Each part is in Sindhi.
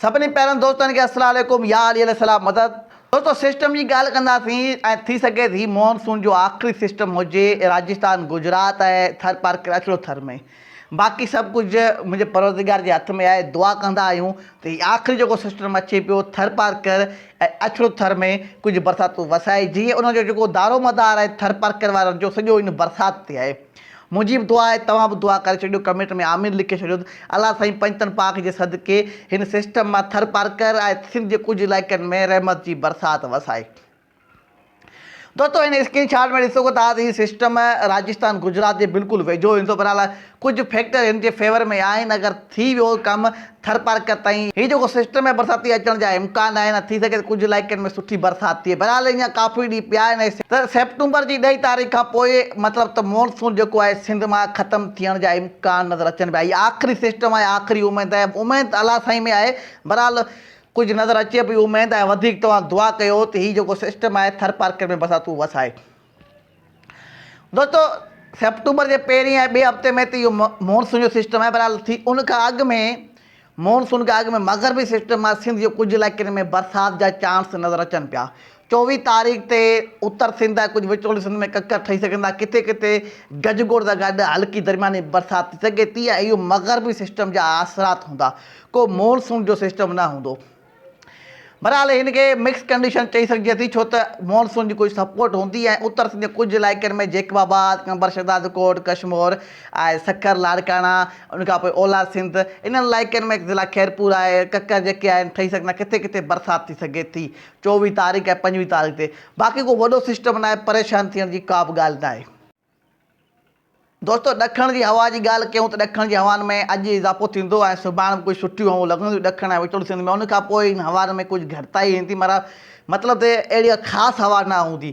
سڀني پيارن دوستن کي السلام عليڪم يا علي عليه السلام مدد دوستو سسٽم جي ڳالهه ڪنداسين ۽ ٿي سگهي ٿي مون سون جو آخري سسٽم هجي راجستان گجرات ۽ ٿر پارڪر اڇڙو ٿر ۾ باقي سڀ ڪجهه منهنجي پروردگار جي هٿ ۾ آهي دعا ڪندا آهيون ته هي آخري جيڪو سسٽم اچي پيو ٿر پارڪر ۽ اڇڙو ٿر ۾ ڪجهه برساتون وسائي جيئن ان جو جيڪو دارو مدار آهي ٿر پارڪر وارن جو سڄو ان برسات تي آهي منهنجي به دعا آهي توهان به دعا ڪري ڇڏيو ڪمينٽ ۾ آمين لکي ڇڏيو ته الله سائين پنجتن پاڪ جي صدقي هن سسٽم مان ٿرپارڪر ۽ سنڌ جي ڪجهه علائقن ۾ رحمت جي برسات وسائي. دوستو هن اسڪرين شاٽ ۾ ڏسو ٿا ته هي سسٽم راجستان گجرات جي بلڪل ويجهو ايندو بهرحال ڪجهه فيڪٽر هن جي فيور ۾ آهن اگر ٿي ويو ڪم ٿرپارڪر تائين هي جيڪو سسٽم ۾ برساتي اچڻ جا امڪان آهن ۽ ٿي سگهي ته ڪجهه علائقن ۾ سٺي برسات ٿئي بهرحال اڃا ڪافي ڏينهن پيا آهن ته سيپٽمبر جي ڏهين تاريخ کان پوء مطلب ته مونسون جيڪو آهي سنڌ مان ختم ٿيڻ جا امڪان نظر اچن پيا هي آخري سسٽم آهي آخري اميد آهي اميد ته الله سائين ۾ آهي بهرحال ڪجهه نظر اچي پئي اميد ۽ وڌيڪ توهان دعا ڪيو ته هي جيڪو سسٽم آهي ٿرپارڪر ۾ برساتون وسائي. دوستو سيپٽمبر جي پهرين ۽ ٻئي هفتي ۾ ته اهو مونسون جو سسٽم آهي بهرحال ٿي ان کان اڳ ۾ مونسون کان اڳ ۾ مغربي سسٽم مان سنڌ جي ڪجهه علائقن ۾ برسات جا چانس نظر اچن پيا چوويهه تاريخ تي اتر سنڌ ۽ ڪجهه وچولي سنڌ ۾ ڪڪر ٺهي سگهن ٿا ڪٿي ڪٿي گجگوڙ سان گڏ هلڪي درمياني برسات ٿي سگهي ٿي ۽ اهو مغربي سسٽم جا اثرات هوندا ڪو مونسون جو سسٽم نه هوندو بھرحال هن کي مڪس ڪنڊيشن چئي سگهجي ٿي ڇو ته مون سون جي ڪجهه سپورٽ هوندي ۽ اتر سنڌ جي ڪجهه علائقن ۾ جيڪب آباد، قمبر شهدادڪوٽ، ڪشمور ۽ سکر، لاڙڪاڻا ان کان پوء اولهه سنڌ انهن علائقن ۾ ضلع خيرپور آهي ڪڪر جيڪي آهن ٺهي سگهندا ڪٿي ڪٿي برسات ٿي سگهي ٿي چوويهه تاريخ ۽ پنجويهه تاريخ تي باقي ڪو وڏو سسٽم ناهي پريشان ٿيڻ جي ڪا به ڳالهه ناهي. دوستو ڏکڻ جي هوا جي ڳالهه ڪيون ته ڏکڻ جي هوائن ۾ اڄ اضافو ٿيندو ۽ سڀاڻ به ڪجهه سٺيون هوائون لڳنديون ڏکڻ ۽ وچولي سنڌ ۾ ان کان پوء ان هوائن ۾ ڪجهه گهٽتائي ايندي معنيٰ مطلب ته اهڙي خاص هوا نه هوندي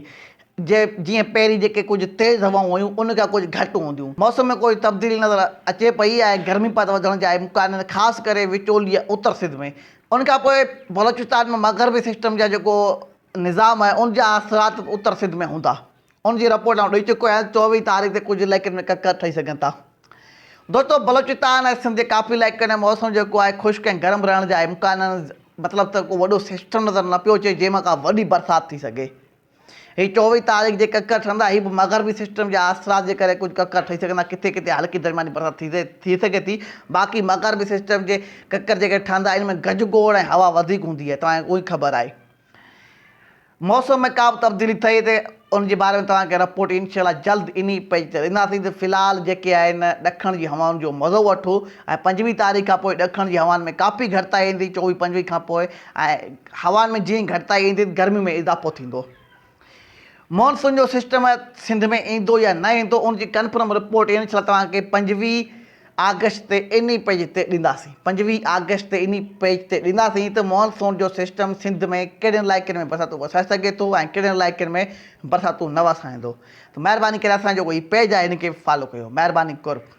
جي جيئن پهرين جيڪي ڪجهه تيز هوائون هيون ان کان ڪجهه گهٽ هونديون موسم ۾ ڪجهه تبديلي نظر اچي پئي ۽ گرمي پد وڌڻ جا امڪان آهن خاص ڪري وچولي ۽ اتر سنڌ ۾ ان کان پوء بلوچستان ۾ مغربي سسٽم جا جيڪو نظام آهي ان جا اثرات اتر سنڌ ۾ هوندا. ان جي رپورٽ آئون ڏئي چڪو آهيان 24 تاريخ تي ڪجهه علائقن ۾ ڪڪر ٺهي سگهن ٿا. دوستو بلوچستان ۽ سنڌ جي ڪافي علائقن ۾ موسم جيڪو آهي خشڪ ۽ گرم رهڻ جا امڪان آهن مطلب ته ڪو وڏو سسٽم نظر نه پيو اچي جنهن مان ڪا وڏي برسات ٿي سگهي. هي 24 تاريخ جي ڪڪر ٺهندا هي به مغربي سسٽم جا اثرات جي ڪري ڪجهه ڪڪر ٺهي سگهندا ڪٿي ڪٿي هلڪي درمياني برسات ٿي ٿي سگهي ٿي باقي مغربي سسٽم جي ڪڪر جيڪي ٺهندا ان ۾ گجگوڙ ۽ هوا وڌيڪ هوندي آهي توهان کي اهو ئي خبر آهي. موسم ۾ ڪا به تبديلي ٿئي ته ان جي باري ۾ توهان کي رپورٽ انشاء الله جلد انهي پيج تي ڏينداسين ته في الحال جيڪي آهن ڏکڻ جي هوائن جو مزو وٺو ۽ پنجويهه تاريخ کان پوء ڏکڻ جي هوائن ۾ ڪافي گهٽتائي ايندي چوويهه پنجويهه کان پوء ۽ هوائن ۾ جيئن گهٽتائي ايندي ته گرمي ۾ اضافو ٿيندو. مونسون جو سسٽم سنڌ ۾ ايندو يا نه ايندو ان جي ڪنفرم رپورٽ انشاء الله توهان کي 25 آگسٽ تي انهي پيج تي ڏينداسين 25 آگسٽ تي انهي پيج تي ڏينداسين ته مونسون جو سسٽم سنڌ ۾ ڪهڙين علائقن ۾ برساتون وسائي سگهي ٿو ۽ ڪهڙين علائقن ۾ برساتون نه وسائيندو ته مهرباني ڪري اسان جو هي پيج آهي ان کي فالو ڪيو مهرباني قرب.